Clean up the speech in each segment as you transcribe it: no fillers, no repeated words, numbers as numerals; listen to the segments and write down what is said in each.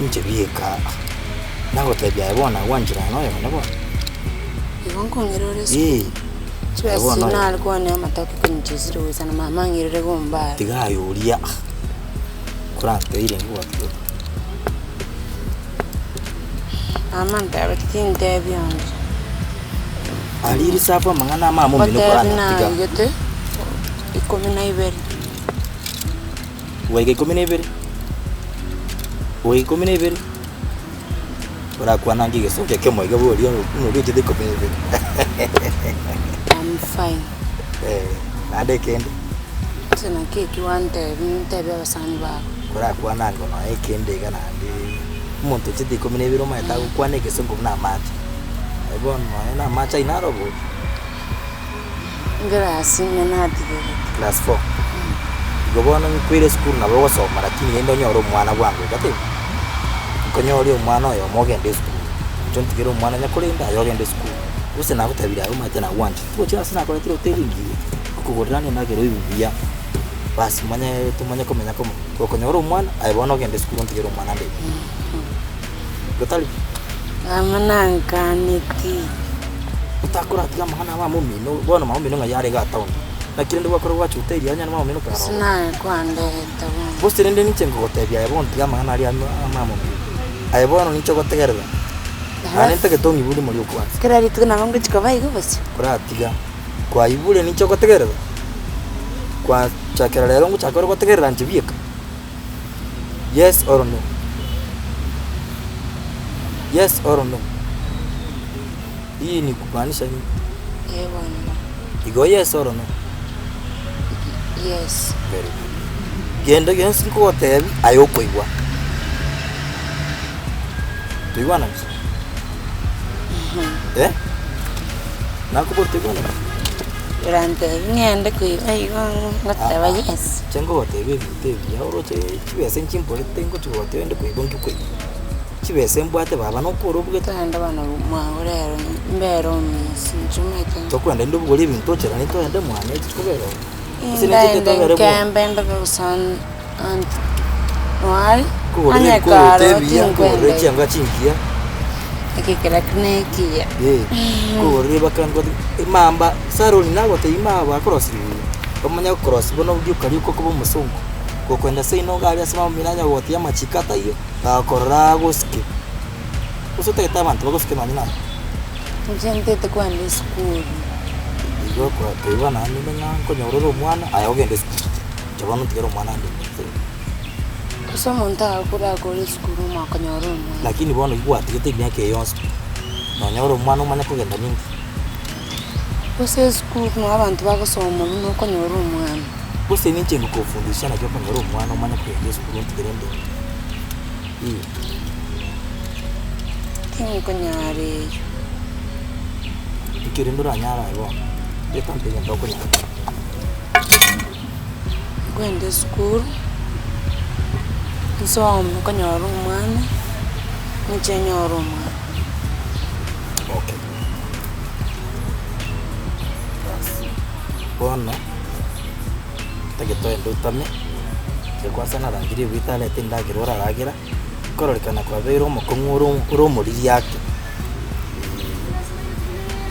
Inche bieka, nagotebia aye bono nagwanchire aye noyo one bono. Igo nkong'ira ore Ee, esukuru. aye Chibesa bono chiria oyo. nare koonia amatoke konya chiaisire goisana mama ang'irire gombara. Tiga aye oria, koranteire ngigwatiga. Mama antebetie tintebia onde. Aria risabu amang'ana amamo omino Ngotebi koranyatiga. naigete ikomi na ibere. Goika ikomi na ibere, goika ikomi na ibere, orakwane ange egesunte ekemo iga boria buna oria ochete ikomi na ibere. I'm fine. Eh, naende ekende, Gose naki ekio gwantebia ntebie abasani babo. korakwane ango nonya ekende iga naende, omonto ochete ikomi na ibere omanyete agokwana egesongo buna amache, aye bono nonya na amache aino aro boria. Ngerasi ime natigerete. Class four. Igo bono nkoire esukuru nabo ogosoma lakini rende onyore omwana bwango iga taibo? Nkonyore omwana oyomo ogende esukuru, inche ontigere omwana nyakorende aye ogende esukuru. Gose nagotebirie aye omanyete nagwanchete, togochia ase nakoretire hoteli engiya, nkokogorera ande endagera oigwe buya, basi manye tomanye komenya komo. Gokonyora omwana, aye bono ogende esukuru ontigere omwana ande iga. Igo tari? Mama nankaneti. Otakoratiga amang'ana a mama omino, bono mama omino ng'ai are igaa town. Naki rende gwakora gwacha hoteli onye mama omino kare Gose ororo. naye kwandeta bono. Gose rende ninche nkogotebia aye bono tiga amang'ana aria a mama omino. Aye bono ninche ogotegerera, naende ntagete ong'ibwe rimo ria okwansa. Kera rituko nabo ngochia koba igo gose? Koratiga, kwaibure ninche ogotegerera, kwachakera rero ngochaka ore gotegerera inche bieka. Yes or no? Yes or no? Hii ni kumaanisha nini? Eh bono. Igo yes or no? Yes. Very good. Kende gionsi nkogotebia aye okoigwa. Toigwanani? Eh? Nakobori toigwanani? Orantebie ng'ende koiba igo ngoteba yes. Inche nkogotebia ebinto ebiya oroche chibesa nchimborete ngochi kogotebia ende koiba nki koiba. Chibesa mbwate baba nokore obugete. Togende bono mwago rero mbere omisi inche omanyete. Tokwenda inde obogori ebinto ocherane toende mwane echi chikobera oo. Gose ninche Indaende tobere bwogo. nkembe ndobe gose anti noare Nkogorere onye ebikoroto kare ebiya, nkogorere tinkwenda chianga chingiya. ekekera kina ekiya. Eh, nkogorere bakangoti emamba saroni nagotebia imaba akorosirie buya, bamanye gokorosia bono rioka rioka okoba omosongo, gokoenda seino iga aria ase mama omino anya gogotebi amachiko ataiyo, gakorora agosike. Gose otagete abanto bagosike nonye naye. Inche ntete kogenda esukuru. Igo kwatoigwa naende ng'a nkonyora ore omwana, aye ogende esukuru, inche bono ntigere omwana ande. Gose omonto agakure akore esukuru omokonyora omwana. Lakini bono oywo gwatigete emiaka eye yonsi pi, nonya ore omwana omanye kogenda ninki? Gose esukuru noo abanto bagosoma buna okonyora omwana. Gose ninche ngokofundisha naki okonyora omwana omanye kogenda esukuru ontigere nde? Ee. Tinkonyara eyio. Inki rende oranyare aye bono? Reta mpe egento okonyara. Nkwende esukuru, nsome nkonyora omwana, ninche nyore omwana. Okay. Bas, bono, ntagete ogende otame, inche kwanza narangire ebuya tareta endagera oraragera, kororekana kwabeire omokong'u ore ore omoriri ake.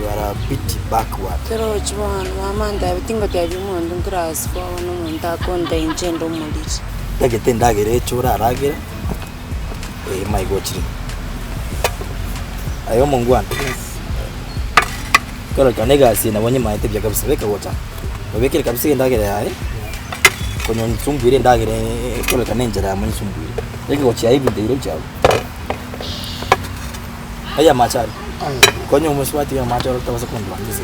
You are a bit backward. Torochi bono, mama antebi tingotebia omonto nclass four bono omonto akontebia inche inde omoriri. Ntagete endagera eche oraragere, eh maigochire. Aye omongwana, kororekana egasi eye nabo nyimaete buya kabisa, beka gocha, obekere kabisa endagera yaye, konya onsumbuire endagera ekororekana enchera yamo onsumbuire. Beka gochia aye ebinto ebi gochia abwo. Aye amache aria, konya omosubati oyo amache oro tabasa kondwania ase.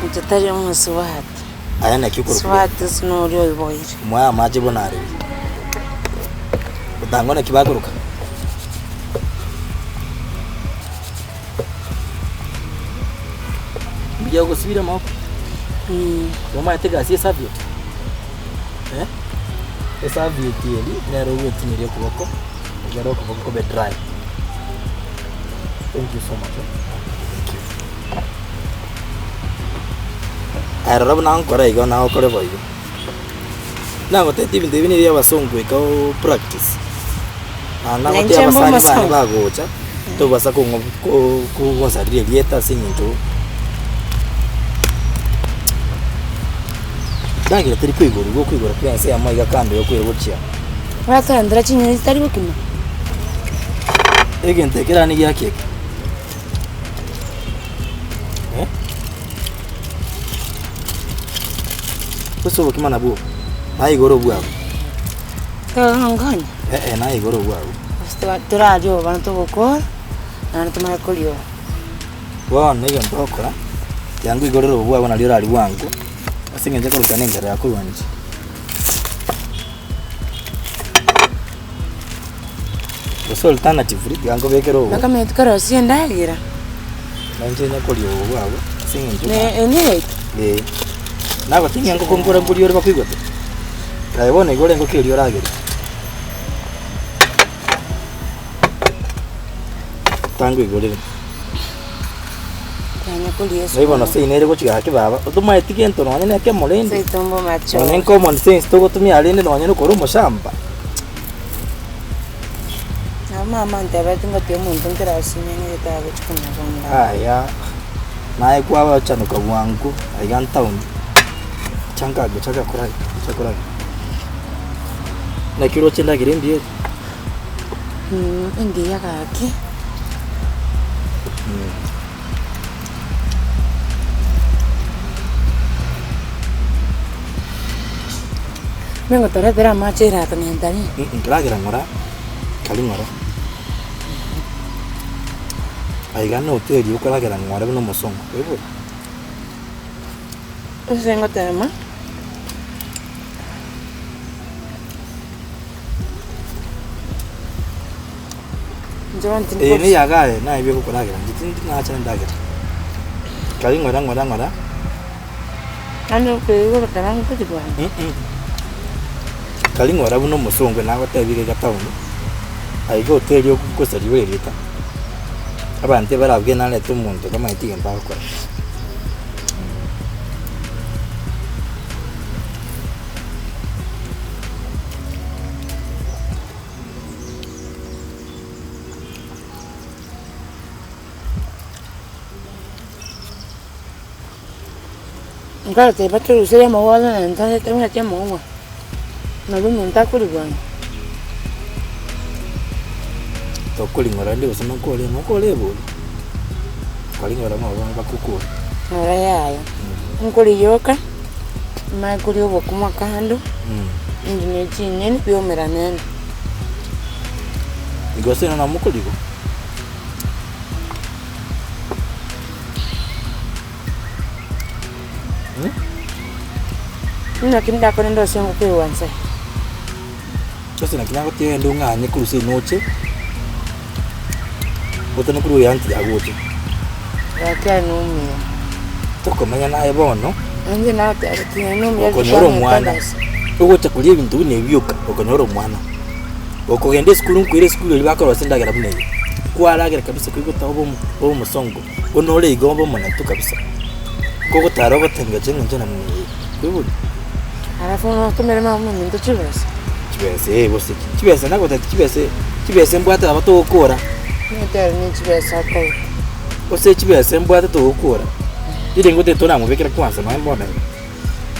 Inche tari omosubati. Aye naki okorokwa? Mosubati ase noria oiboire. Moe amache buna are. Otangwa naki bakoroka? Mbuya ogosibire amaboko? Omanyete egasi ya esavieti? Eh? Esavieti eri nero ogwetinyeria okoboko. Ekero okoboko kobe dry. Thank you so much. eh. Thank you. Aye rora buna nkora igo nawe okore boigo. Nagotebia ebinto ebi nigo abasongo goika o practice. Naende Na nagotebi inche mbe abasani bane omosongo. bagocha, tobasa kong'o ko kogosaria erieta ase eng'encho ndagera teri koigorwa, igo okoigora kera ensemo iga kando iga okoira gochia. Batorentera chinyeni chitari gokima. Egento ekere yaani giaki eke? Eh? Gose obokima nabwo obo, naye igoro obwabo. Torongonya. Eh eh, naye igoro obwabo. Gose toba torarie obo bono togokora, naende tomanye koria obo. Bono egento ogokora, tiga nkoigorere obo bwabo nario orarie bwango, ase eng'encho ekorokana na enchara ya korwa inche. Gose alternatively, tiga nkobekere obo. Mpaka omanyete korosia endagera. Na inche onye koria obo bwabo ase eng'encho Ne eye yaito. Eh, nagotiga ng'a engoko nkore nkoria ore bakoigwete, aye bono igo ore engoko eria oragerie. Tanga oigorere. Tanya koria Nai bono esukuma. seino ere gochia gaki baba, otomaeti gento nonye na ekemo rende, Seito mbo nonye machore. common sense togotumia rende nonye na okore omoshamba. Nabo mama antebetie ngotiga omonto nkere asinye ng'egete agochi komogonga. Aya, naye kwabachanuka bwango aiga ntown, changa agwo chaka koragera, chaka koragera. Naki oroche endagera embuya ere? Engiya gaki. Nigo toretera amache erato nentari. Nkoragera ng'ora, kari ng'ora. Aiga na hoteli okoragera ng'ora buna omosongo, oigure? Ase ngotema. Inche bono tindi Eye kobisa. neyagaye naye biogokoragera inche tindi nacha endagera. Kari ng'ora ng'ora ng'ora. Naende okoigwa ekero nkochia kwane. Kari ng'ora buna omosongo nagotebia iga iga town, aiga hoteli okosariwa erieta, abanto ebarabwene narete omonto otamanyeti egento agokora. Nkabatebia batoruserie amauga onye ntabwati amauga, nabo omonto akorigwana. Tokoring'ora rende gose nokore nokore ebori, koring'ora ng'a abana bakokora. Ng'ora yaya, nkoriyoka, manye koria obokima kando, indi ne chinyeni biomerane ime. Gose nabo mokorigo. Naki ndakore ndose engoko egwansa? Gose naki nagotiga genda ong'anye korwa ase enoche, otane korwa eanti yago oche. Gaki aye nomuya. Tokomenya naye bono, Inche nagoteba tiga nomuya okonyora omwana, ogocha koria ebinto buna ebi bioka, okonyora omwana. Okogenda esukuru nkoira esukuru eria bakorosia endagera buna eye, kwaragera kabisa koigota obe omo obe omosongo. Buna ore igo obe omonto kabisa, kogotara ogotengecha eng'encho na muna eye, oigure? Alafu notomere mama ominto chibesa. Chibesa eh gose ki, chibesa nagotebia chibesa chibesa mbwate aba togokora. Notebe ne chibesa akoigwa. Gose chibesa mbwate togokora, riria ngoteba toramobekera kwanza nonye bono iga.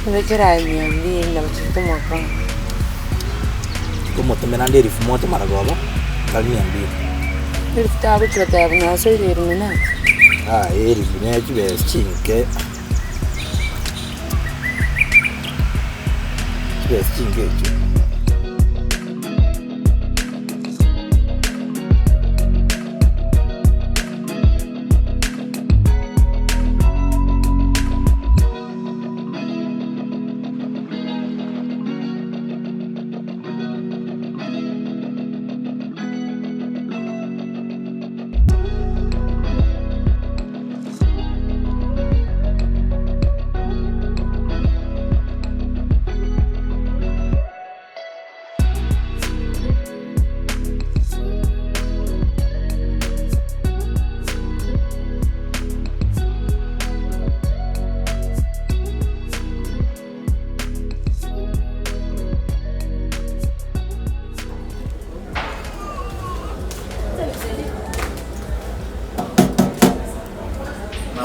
Mobekere aye mia mbili nabo chitomoka. Nkomotomera nde elfu moja maragoba, tari mia mbili. Elfu tagochi goteba buna asoire Illuminati. Aye elfu ne chibesa chinke, chibesa chinke echio.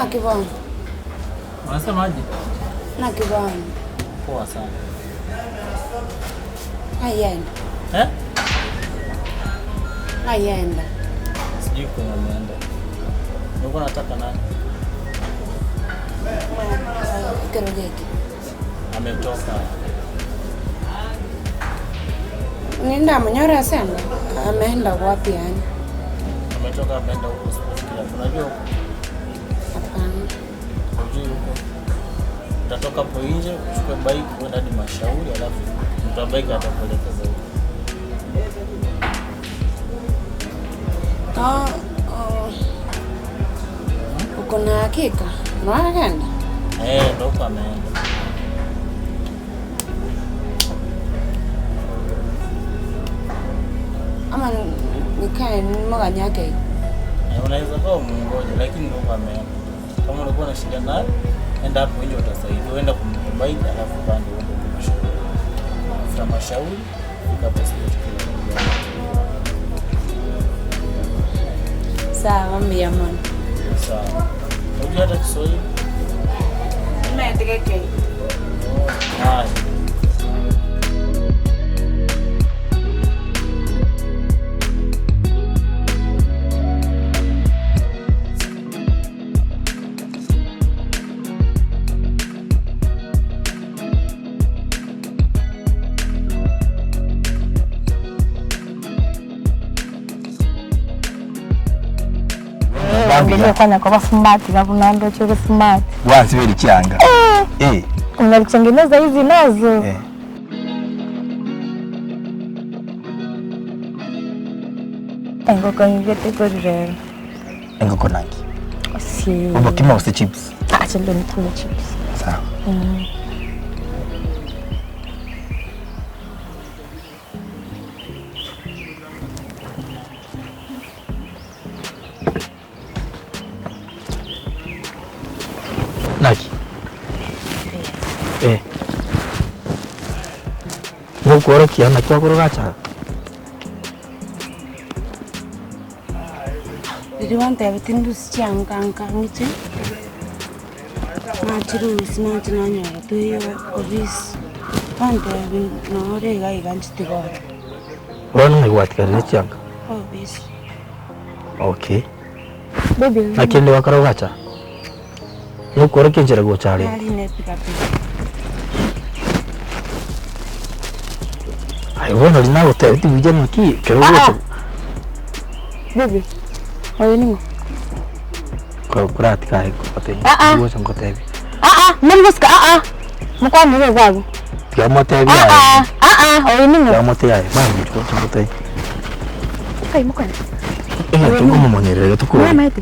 Naki bono? Unasemaje? Naki bono? Poa sana. Ng'ai enda? Eh? Ng'ai enda? Sijui kwenye ameenda. Ulikuwa unataka nani? Ekero geke. Ametoka. Nindamonyore ase enda? Ameenda wapi yaani? Ametoka ameenda huko Sports Club. Unajua huko? Hapana. Hujui huko? Utatoka hapo nje, uchukue bike uende hadi Mashauri alafu mtu wa bike atakuelekeza huko. Ah, oh. Uko na hakika? Noagenda? Eh, ndo huko ameenda. Ama nikae nimoganye ake igo? Eh, unaweza kuwa umungoje lakini ndo huko ameenda. Kama ulikuwa na shida naye, enda hapo nje utasaidiwa. Uenda kumpa bike alafu pande uende huko Mashauri. After Mashauri, fika hapo Sports Club. Sawa, mbuya mono. Sawa. Unajua hata Kiswahili? Nimaete geke igo. Haya. Mbere kwanya kwa smart na kuna ndo choko smart. Gwansiberi chianga. Eh. Unalitengeneza hizi nazo. Eh. Engoko ngete korire. Engoko nangi. Si. Obokima gose chips. Acha ndo nikule chips. Sawa. Naki. Eh. Ngokworokia naki wakorogacha. Riria gwantebeti ndusie chianga nkang'iche, nachirusia nachi nanyora toiyo obisi, gwantebi nore iga iga nchitiga oro. Bono ng'ai gwatigarire chianga? Obisi. Okay. Baby. Naki rende gwakora gogacha? Ngokworokia enchera gocha are? Nari na epikapika. Aye bono riria nagotebetie buya naki ekero ogocha. Baby. Oyo ning'o? Koratiga aye ngotebie. Ah, ah. Gocha ngotebie. Ah ah, mori gosika ah ah. Mokwanere iga abwo. Tiga motebie Ah aye. ah, ah ah, oyo ning'o? Tiga motebie aye, mama inchuo gocha ngotebie. Kai mokwane. Egento nkomomonyerera tokore. Mwamaete?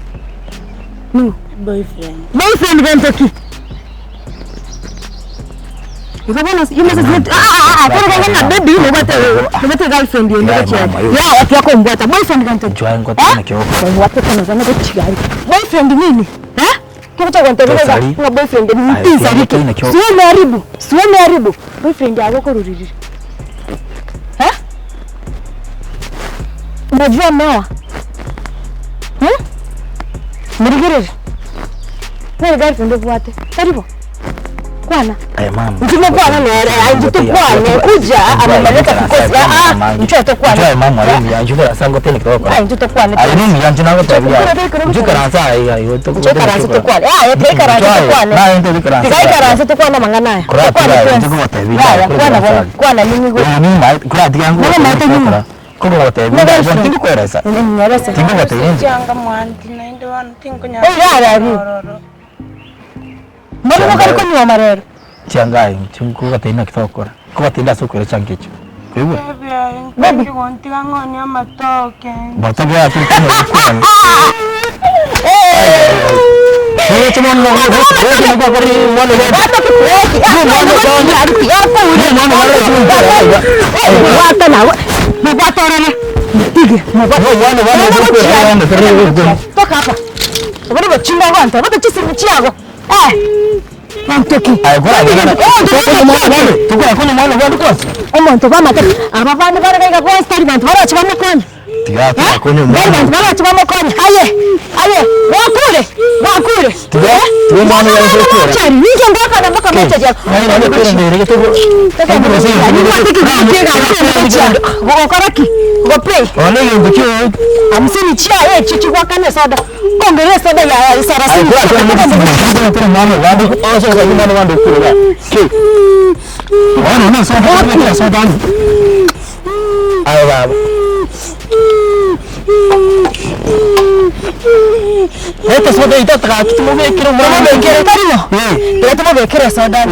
Ning'o? Boyfriend. Boyfriend gento ki? Igo bono you must not ah ah ah koro kanga na baby nobate nobate girlfriend yende Yeah, gochia. mama, yo. Ya watu wako mbwata boyfriend gento ki? Inchuo aye ngotebie naki ogokora. Mbwate kana zana gochigari. Boyfriend nini? Eh? Kiko cha kwantebeza Tosari. nga boyfriend ni Aye, mpinza tiga rike. motebie naki Siwe meharibu. Siwe meharibu. Boyfriend yako koruriri. Eh? Unajua mewa? Hmm? Murigerere. Nere girlfriend obwate. Karibu. Kwana. Aye mama. Mtume kwana nere, ai mtume kwana kuja amemaleta kikosi. Ah ah, mtoto kwana. Inchuo aye mama aye mbuya, inchuo karansa ngotebie naki togokora. Ai mtoto kwana. Aye nomuya inche nagotebia. Inchuo Inchuo karansa aye aye Inchuo karansa tokwane. Ah, tiga ikaransa tokwane. Naye ntebi karansa. Tiga ikaransa tokwane amang'ana aya. Koratiga Tokwane aye, twensi. inche nkogotebia Yaya, kore kwana karansa bono, aye. kwana ning'igwe. Oyo nimaete, koratiga Bono maete nyuma. Nkogotebia, Bono girlfriend. tindikweresa. Nyeresa. Tingogotebia inche. Chianga mwanti naende bono tinkonyara Oi, yaya, ari. ororo. Mbona mokari konyuoma rero? Chianga aye, inche nkogotebia naki togokora. Nkogotebia ase okoira chianga echio. Kwaigwa? Baby aye, nkondi gontiga ng'onie amatoke. Matoke aya tiri konywa gokwana. Nigocha mono Toka hapa. Obone bochinga gwanto, bote chisimu chiago. Eh. Mantoki. Omonto bw'amate aba bande bare gaiga bonsi tari banto baroche bamokonye. Tiga akonye omwana. Bantu babache bamokonye. Aye, aye, gwakure, gwakure. Tiga, tiga omwana oyo ache okure. Mochari, ninche ngwakana mpaka mochari ako. Naye nabo okure ndere gete bo. Gogokora ki? Gopray. Bono egento kio Hamsini chiaye echio chigwakana esoda. Kongera esoda ya sarasini. Tumubekere tarimo. Tiga tumubekere esoda.